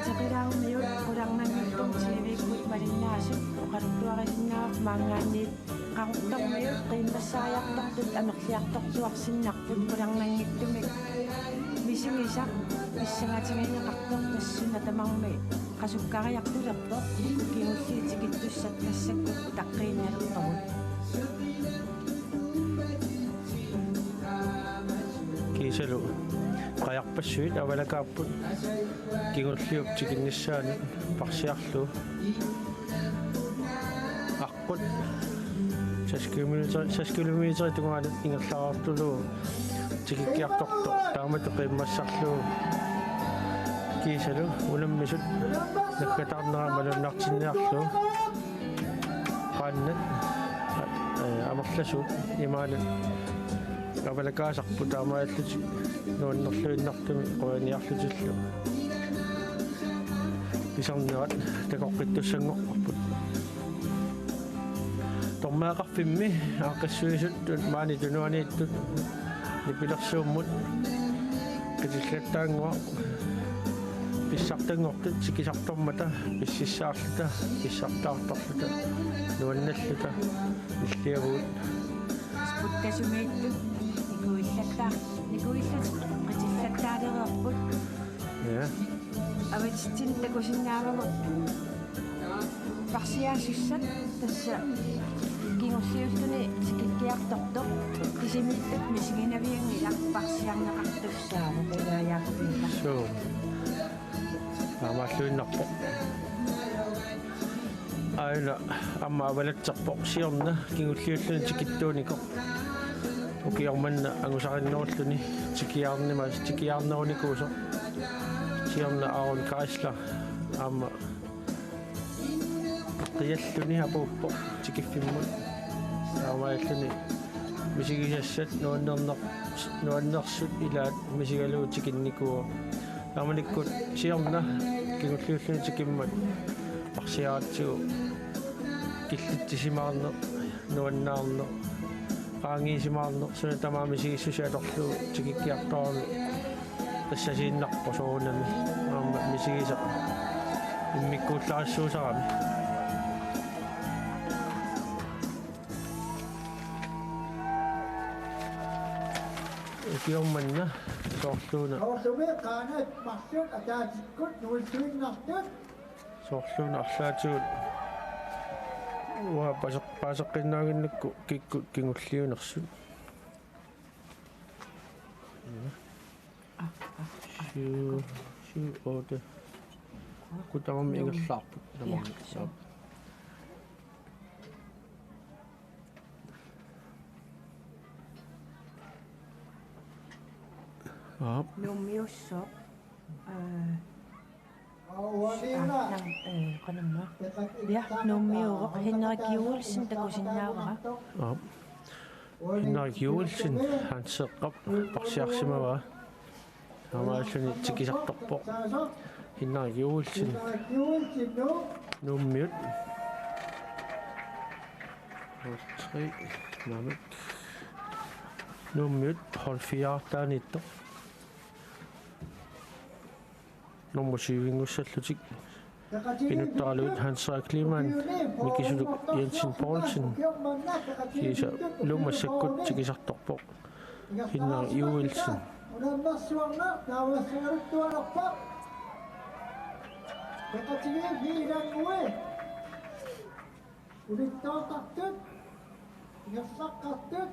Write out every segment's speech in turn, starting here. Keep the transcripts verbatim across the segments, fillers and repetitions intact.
Teqilaarumiut qularnanngitsumik T V-kkut malinnaasut oqaluttuarisinnaavoq maanngaanniit qaqortormiut qiimmassariartortut amerliartortuarsinnarput qularnanngitsumik misigisaq pissangatigineqartoq tassunga tamarmi qasukkariartulerpoq kingulliit tikittussat massakkut utaqqiinnalerpagut. Kiisalu qajarpassuit avalakaapput kingulliup tikinnissaanut parsiarlugu. Aqqut seks kilometer, seks kilometer tungaanut ingerlaartulugu tikikkiartortoq taamatut qiimmassarlugu. Kiisalu unammisut naggataarnera malunnartinniarlugu. Qaannat, eh, amerlasuut imaanut avalakaasarput taamaallutik nuannerluinnartumik qujaniarlutillu. Pisarnerat takoqqittussanngorparput. Tormeeqarfimmi aaqqissuisuttut maani tunuaniittut nipilersuummut qitillattaannguaq pissartanngortut tikisartormata pississaarluta pissartaartorluta nuannalluta nilliavugut. Sputtasumiittut nikuillattaar-, nikuillutik qitillattaalereerput. Ja. Avatitsinnut takusinnaavagut parsiaasussat tassa kingulliulluni tikikkiartortoq kisimiittut misiginavianngilaq parsiarneqartussaavoq ilaajaaqqumiitta. Suu. Taamaalluinnarpoq. Aajuna aamma avalatserpoq siorna kingulliulluni tikittuunikoq. Ukioq manna angusarinnerulluni tikiaarnima-, tikiaarnerunikuusoq. Siorna Aaron Geisler aamma qialluni apuuppoq tikiffimmut. Taamaalilluni misigisassat nuannerner-, nuannersut ilaat misigalugu tikinnikuuvoq. Taamanikkut siorna kingulliulluni tikimmat parsiaratsigu killitsisimaarneq, nuannaarneq, qaangiisimaarneq, suna tamaat misigissuseq atorlugu tikikkiartorami tassasiinnarpoq soorunami. Aamma misigisaq immikkuullarissuusarami. Ukioq manna soorluuna. Soorlumi qaanat marluk ataatikkut nuilluinnartut. Soorluuna arlaatigut uanga paaseq-, paaseqqinnaaginnakku kikkut kingulliunersut. Syv, syv, otte. Kutaammi ingerlaarput. Ja, tamarmik. Så. Aap. Nuummiussoq. Øh, øh, qanormaa. Ja, Nuummiuuvoq, Henrik Juelsen takusinnaavara. Aap. Henrik Juelsen, Hans Seeqqap parsiarsimavaa. Taamaalilluni tikisartorpoq. Henrik Juelsen. Nuummiut. Hold tre. Naamik. Nuummiut, hold fire taaniittoq. Nummer syv-inngussallutik. Pinuttaralugit Hans Kleemann, Mikisuluk Jensen Poulsen, kiisalu massakkut tikisartorpoq Henrik Juelsen. Ulittoortartut, ingerlaqqartut,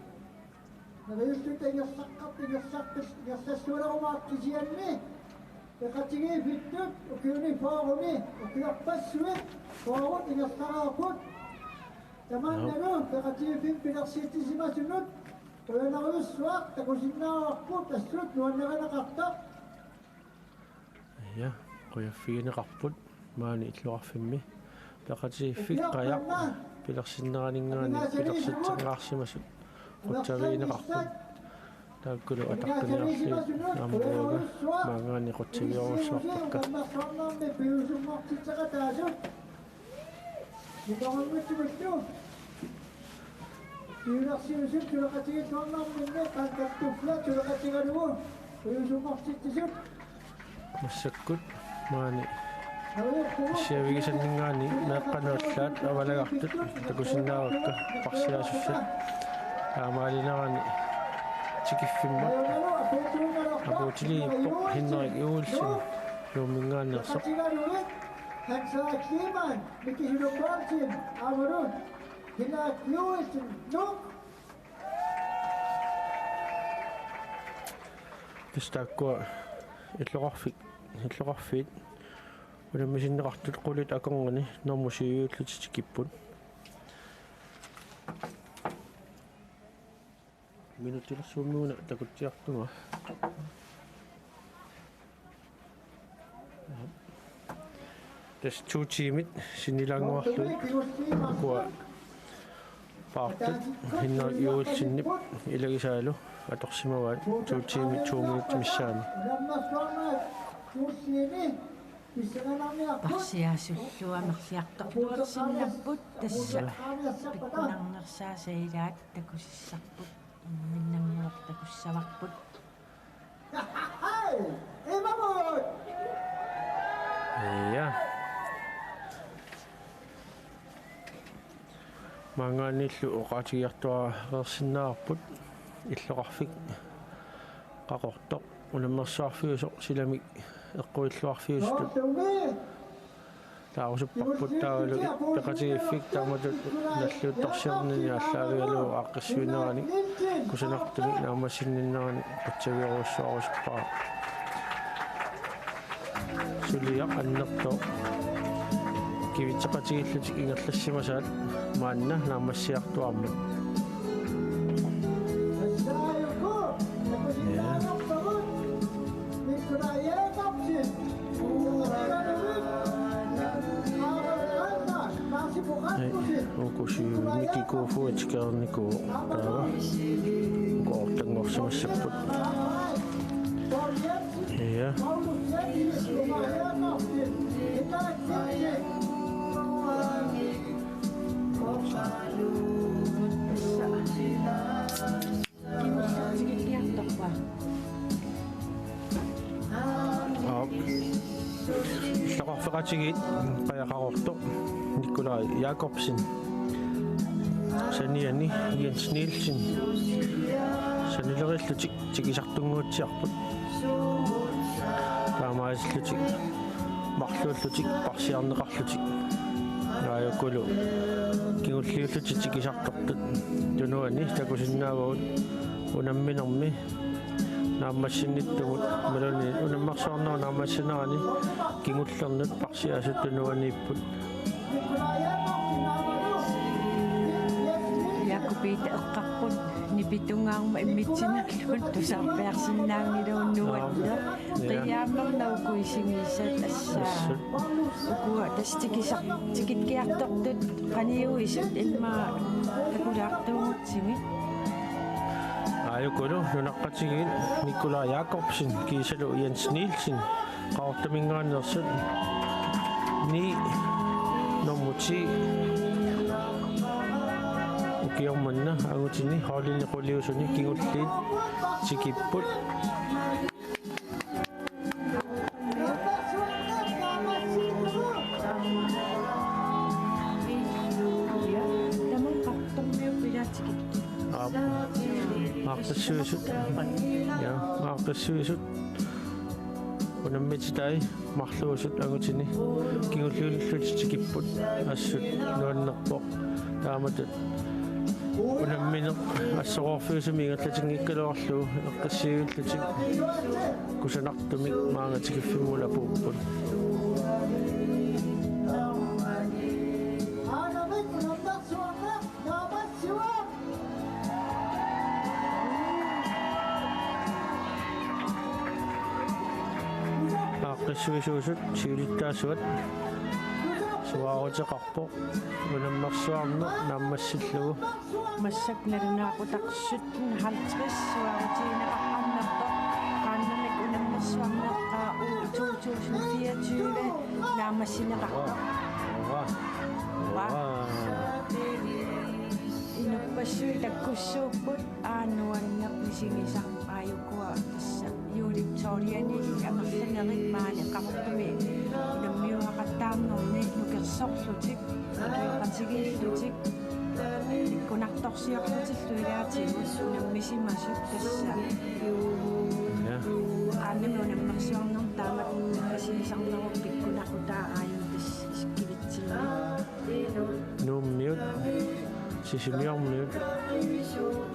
neriulluta ingerlaqqartut, ingerlaqqis-, ingerlassuulerumaartut kisianni, peqatigiiffittut, ukiuni fyrreni, ukiorpassuit, fyrret ingerlareerput. Tamannalu, peqatigiiffimmik pilersittisimasunut, qujanarujussuaq takusinnaavarput, assut nuannarineqartoq. Ja, qujaffigineqarput maani illoqarfimmi. Peqatigiiffik qajaq pilersinneraninngaanniit pilersitsingaarsimasut qutsavigineqarput. Taakkulu ataqqineerlugit aamma uanga maanngaanniit qutsavigerujussuarpakka. Massakkut maani Assiavigisanninngaanniit meeqqanut allaat avalagartut takusinnaavakka parsiaasussat. Taamaalinerani tikiffimmut apuutiliippoq Henrik Joelsen Nuumminngaanneersoq. Hans Kleemann, Miki Hilupaltin, Avarun, Henrik Joelsen, Nuuk. Tassa taakkua illoqarfik, illoqarfiit unammisinneqartut qulit akornanni normu syviullutik tikipput. Minuttilersuummiuna takutsiartunga. Tassa to tiimit sinnilaannguarlugit ukua paartut Henrik Joelsenip ilagisaalu atorsimavaat to tiimit to minutsit missaanni. Parsiaasullu amerliartortuarsinnapput tassa pikkunarnersaasa ilaat takusissarput. Imminnannguaq takussavarput. Imamut! Ja. Maanngaanniillu oqaatigiartuareersinnaavarput illoqarfik Qaqortoq unammersuarfiusoq silamik eqquilluarfiusutut taarusupparput taavalu peqatigiiffik taamatut nalliuttorsiornini aallaavigalugu aaqqissuinerani kusanartumik naammassinninnerani qutsaviorujussuarusuppara. Suliaq annertooq kivitseqatigiillutik ingerlassimasaat maanna naammassiartuaarmat. Ja. Ai, uku syv Miki Kofoed tikiarnikuuvoq taava. Uku otteanngorsimassapput. Ja. Kingullertigiiartorpa. Aap. Illoqarfeqatigiit Qajaq Qaqortoq Nikolaj Jakobsen. Saniani Jens Nielsen. Sanileriillutik tikisartunnguutsiarput. Taamaasillutik marluullutik parsiarneqarlutik. Aajukulu kingulliullutik tikisartortut tunuani takusinnaavagut unamminermi naammassinnittumut imaluunniit unammersuarnerup naammassinerani kingullernut parsiaasut tunuaniipput. Jakob Peter eqqarput nipitungaarmat immitsinnaalluunniit tusarpiarsinnaanngilagut nuanneq. Ja. Qiiaammernagu isigisat assaa. Assut. Ukua tassa tikisar-, tikikkiartortut qaniuisut immaqa takulaartuugutsigit. Aajukulu nunaqqatigiit Nikolaj Jakobsen kiisalu Jens Nielsen Qaqortuminngaanneersut ni, nummer ti. Ukioq manna angutini holdini quliusuni kingulliit tikipput. Aap. Aaqqissuisut. Ja, aaqqissuisut. Unammititai marluusut angutini kingulliullutik tikipput assut nuannerpoq. Taamatut unammineq assoroorfiusumik ingerlatinngikkaluarlugu eqqissisivillutik kusanartumik maanga tikiffimmut apuupput. Aaqqissuisuusut siulittaasuat suaaruteqarpoq unammersuarneq naammassillugu. Massakkut nalunaaqutaq sytten halvtreds suaarutigineqartarnerpoq. Qaannamik unammersuarneq Q U to tusind fireogtyve naammassineqarpoq. Uraa. Uraa. Uraa. Inuppassuit takkussuupput, aa, nuanneq misigisarput, aajukua tassa Juulip tolvianni amerlanerit maani Qaqortumi unammiuaqattaarnerni nukersorlutik, ikioqatigiillutik, pikkunartorsiorlutillu ilaatigut unammisimasut tassa. Ja. Qaannami unammersuarnermut taamatut naggasiisarnerup pikkunaqutaa aajuna tassa isikkivitsinnut. Nuummiut, Sisimiormiut,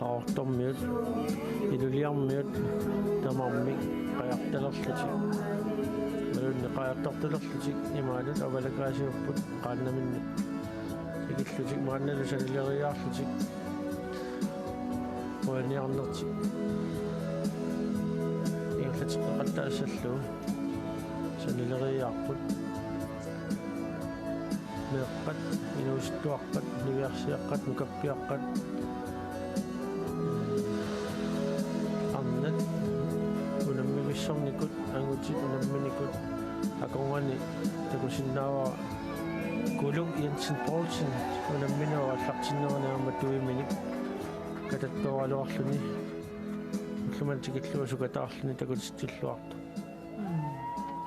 Qaqortormiut, Ilulissarmiut tamarmik qajartalerlutik. Imaluunniit qajartortalerlutik imaanut avalakaasiupput qaannaminnut. Ikillutik maannalu sanileriiaarlutik. Qujanarnertik. Ingerlateqqeqattaassallugu sanileriiaarput. Meeqqat, inuusuttuaqqat, niviarsiaqqat, nukappiaqqat, arnat, unammivissornikut, angutit unamminikut, akornanni takusinnaavara Kulu Jensen Poulsen, unamminerup aallartinnerani aamma tuiminik katattooraluarluni, ullumimut tikillugu sukataarluni takutitsilluartoq. Mm,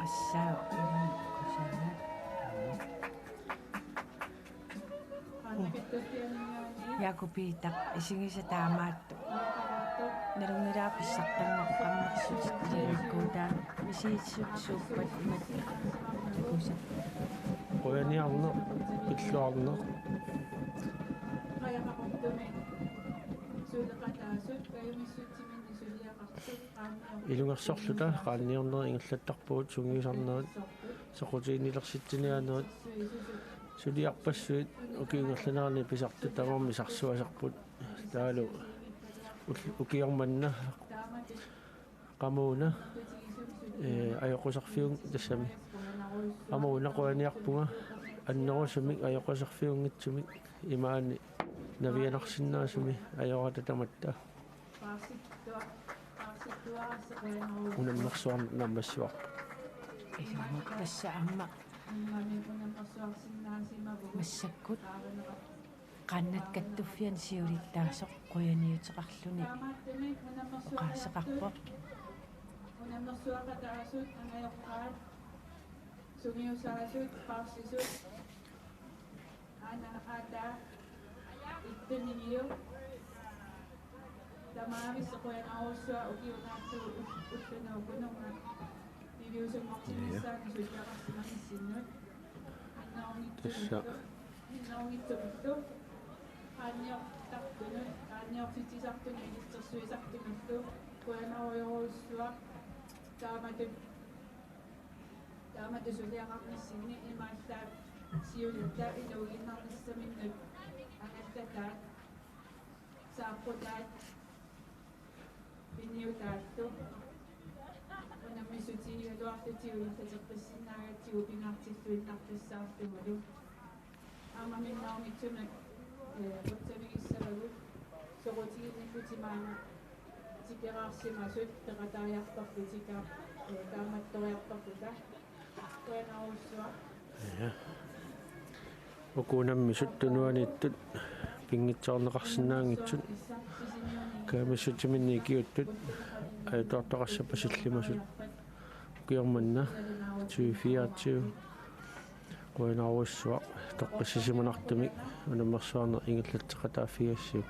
assut, mm, kusanaq. Jaaku Piitaq, isigisat taamaattut. Nalunngilara pissartanngortarnersutit, ilikkuutaat misigisut suuppat imatut takusat. Qujaniarneq, pilluarneq. Ilungersorluta qaanniornerit ingerlattarpagut, sungiusarnerit, soqutiginnilersitsiniarnerit, suliarpassuit ukiup ingerlanerani pisartut tamarmik sarsuasarput. Taavalu ul-, ukioq manna qamuuna, ee, ajoquserfiun-, tassami. Qamuuna qujaniarpunga annerusumik ajoquserfiunngitsumik imaani navianarsinnaasumik ajorata tamatta. Unammersuarneq naammassivarput. Ilumut tassa aamma. Massakkut qaannat kattuffianni siulittaasoq qujaniuteqarluni oqaaseqarpoq. Unammersuaqataasut, angajoqqaat, sungiusaasut, paarsisut, aana aataa, ittunigiu, tamaavissaq qujanarsuaq ukiup naatsumik ul-, ulluni ukununga piviusunngortinnissaanut suliaqarsimanissinnut. Annerunngitsumillu, tassa, annerunngitsumillu qaanniortartunut, qaanniortitsisartunut, ilitsersuisartunullu qujanarujorujussuaq taamatut, taamatut suliaqarnissinni, imaallaat siulitta inuuginnarnissaminnut angallataat, saaqqutaat, piniutaallu, unammissutigigaluarluta ingerlateqqissinnaagatsigu pingaartilluinnartussaallugulu. Aamma minnerunngitsumik, ee, qutsavigissavagut soqutiginnikkutit maanna tikeraarsimasut peqataajartorluta, ee, kaammattoriartorluta. Qujanarujussuaq. Ja. Uku unammisut tunuaniittut pinngitsoorneqarsinnaanngitsut. Kaammattuminnik ikiuuttut ajutoortoqassappat sillimasut. Ukioq manna tyve fireogtyve. Qujanarujussuaq toqqissisimanartumik unammersuarneq ingerlatseqataaffigassiuk.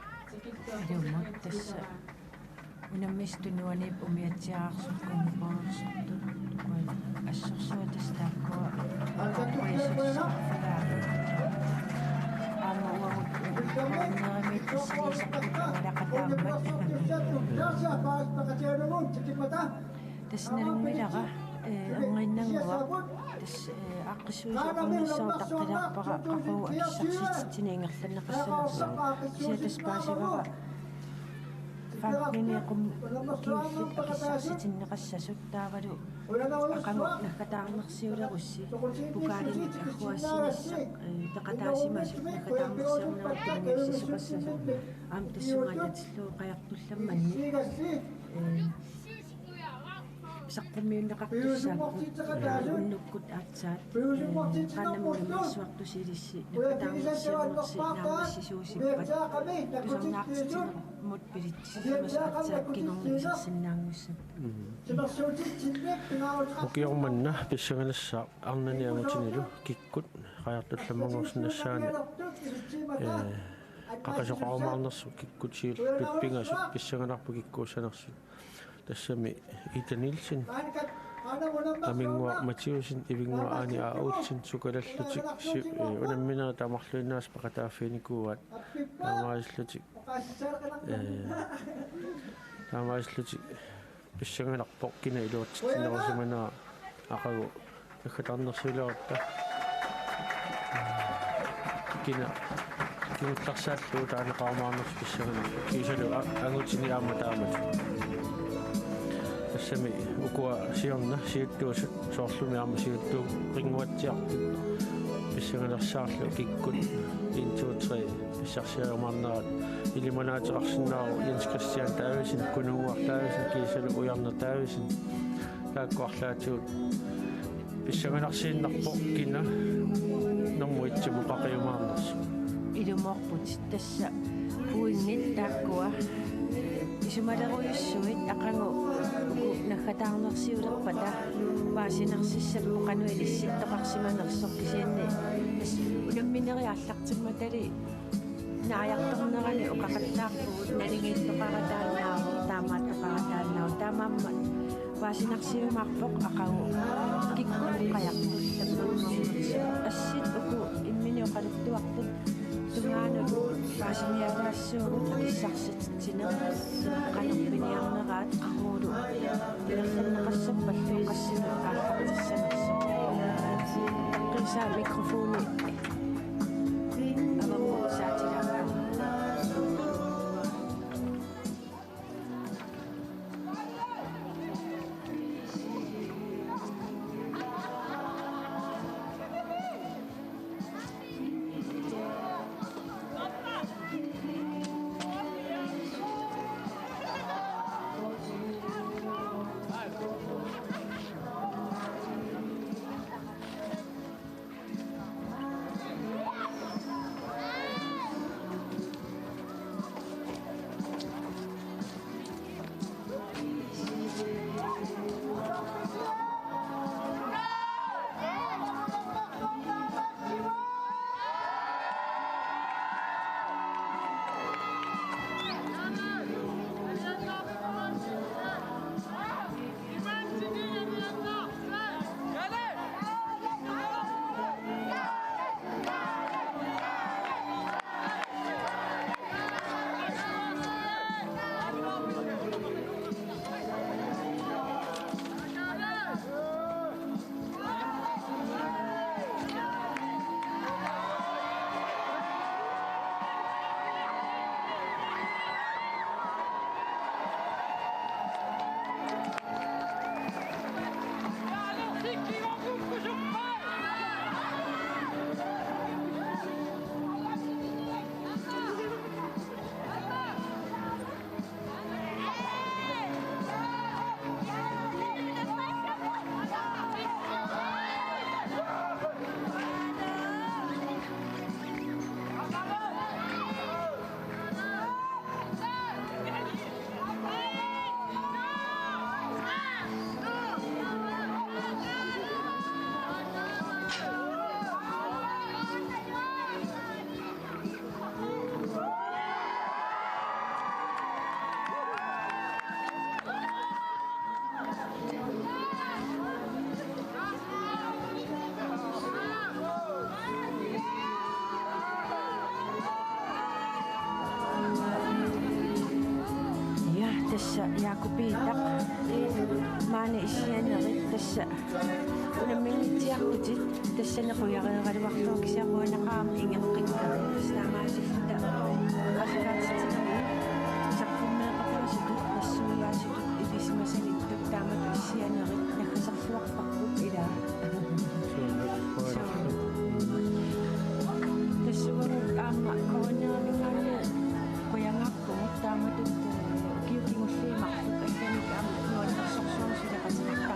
Ilumut tassa. Unammissut tunuaniipput umiatsiaararsukkut, unnupoornersortut. Assorsuaq tassa taakkua. Aamma uagut nerimiit tassa liiserput ualaqataammat. Tassa nalunngilara, ee, erniinnannguaq. Tassa, ee, aaqqissuisoqarnissaartaqqilaarpara qaqugu akissarsititsineq ingerlanneqassanersoq. Kisianni tassa paasivara femteninik ukiullit akissarsitinneqassasut taavalu aqagu naggataarnersiulerussi pokalinik agguaassinissaq, ee, peqataasimasut naggataarnersiornerat tunniussissukassasut. Aamma tassunga atatillugu qajartullammanni, ee, Saqqummiunneqartussaapput unnukkut aatsaat, ee, qaannamut unammissuartusi ilissi nakkataarnersiornersi naammassisuusippat tusarnaartitsinermut bilitsisimasut aatsaat kingorna isersinnaanngussapput. Ukioq manna pissanganassaaq arnani angutinilu kikkut qajartullammanngorsinnassaanut, ee, qaqisoqarumaarnersut kikkut siulliit pingasut pissanganarput kikkuussanersut. Tassami Ida Nielsen, Aminnguaq Mathiussen, Ivinnguaq Aani A. Olsen, sukalallutik si-, ee, unamminerit tamarluinnaasa peqataaffiginikuuaat. Taamaalillutik, ee, taamaalillutik pissanganarpoq kina iluatsitsinerusimanera aqagu naggatarnersiulerutta. Kina kingullersaallugu taaneqarumaarnersoq pissanganarpoq. Kiisalu a-, angutini aamma taamatut. Tassami ukua siorna siuttuusut soorlumi aamma siuttuunnguatsiartut pissanganassaarlu kikkut en, to, tre pissarsiarumaarnerat ilimanaateqarsinnaavoq Jens Christian Davidsen, Kununnguaq Davidsen, kiisalu Ujarneq Davidsen. Taakku arlaatigut pissanganarsiinnarpoq kina normu etsimut qaqiumaarnersoq. Ilumoorput tassa pointit taakkua isumalerujussuit aqagu uku naggataarnersiulerpata paasinarsissapput qanoq ilissittoqarsimanersoq kisianni tassa unamminerit aallartimmatali naajartornerani oqaqattaarpugut naligiittoqarataannaavoq, taamaattoqarataannaavoq, taamaammat paasinarsiumaarpoq aqagu kikkut qajartullammanngornersoq. Assit uku imminut oqaluttuartut tungaanut paasinialaassuugut akissarsititsineq qanoq piniarneraat aqagulu pilersinneqassappallu qassinik aallartissanersoq. Takkuusaa mikrofoni. Ja, tassa Jakob Peter. Maani issianerit tassa unammingitsiartutit tassani qujareeraluarlugu kisianni qujanaqaaq ingeqqikkaat. Tassa taamaasilluta qallakaatitsinermi saqqummeeqataasutut nassuiaasutut ilisimasalittut taamatut issianerit naggaserluarparput ilaa. Suu. Tassuuguuna aamma koorneerninngaanniit qujanarpoq taamatut, ee, ukiut kingulliit marluk allanik aamma nuannersorsuarmik suleqateqartarput.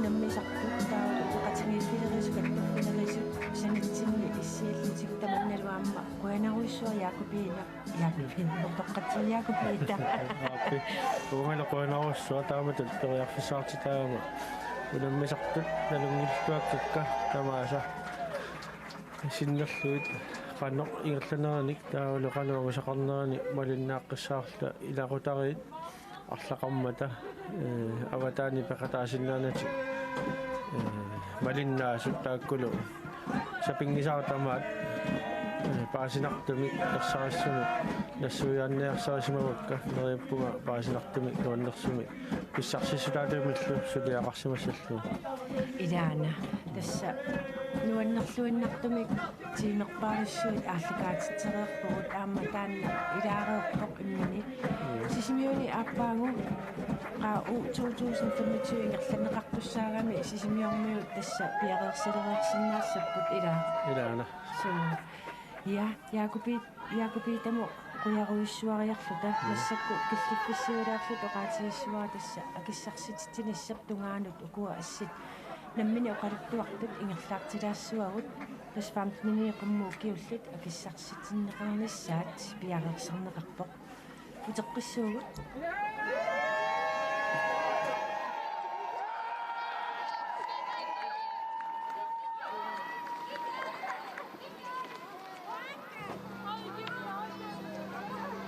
Unammisartut taavalu uteqatigiiffilerisut kattuffilerisut sanatsinni issiallutik tamannalu aamma qujanarujussuaq Jaakupiina. Jaakupiina, utoqqatsoq Jaakupiina. Aappi. Uangalu qujanarujussuaq taamatut periarfissaqartitaagama. Unammisartut nalunngilluakkakka tamaasa sinnerlugit qanoq ingerlaneranik taavalu qanoq angusaqarneranik malinnaaqqissaarluta ilaqutariit arlaqarmata, eh, avataani peqataasinnaanatik, eh, malinnaasut taakkulu sapinngisaat tamaat, eh, paasinartumik ersarissumik nassuiaannajarsarisimagukka neriuppunga paasinartumik nuannersumik pissarsissutaatumillu suliaqarsimassallugu. Ilaana, tassa nuannerluinnartumik tiimerpaalussuit aallakaatitsereerpugut aamma taanna ilaareerpoq immini. Sisimiuni aappaagu qaa u to tusind femogtyve ingerlanneqartussaagami Sisimiormiut tassa piareersilereersinnaassapput ilaa. Ilaana. Suu. Ja, Jaakupi-, Jaakupiitamut qujarujussuariarluta massakkut killiffissiulaarluta oqaatigissuara tassa akissarsititsinissap tungaanut ukua assit nammineq oqaluttuartut ingerlaartilaassavagut, tassa femten qummut ukiullit akissarsitinneqarnissaat piareersarneqarpoq. Uteqqissuugut.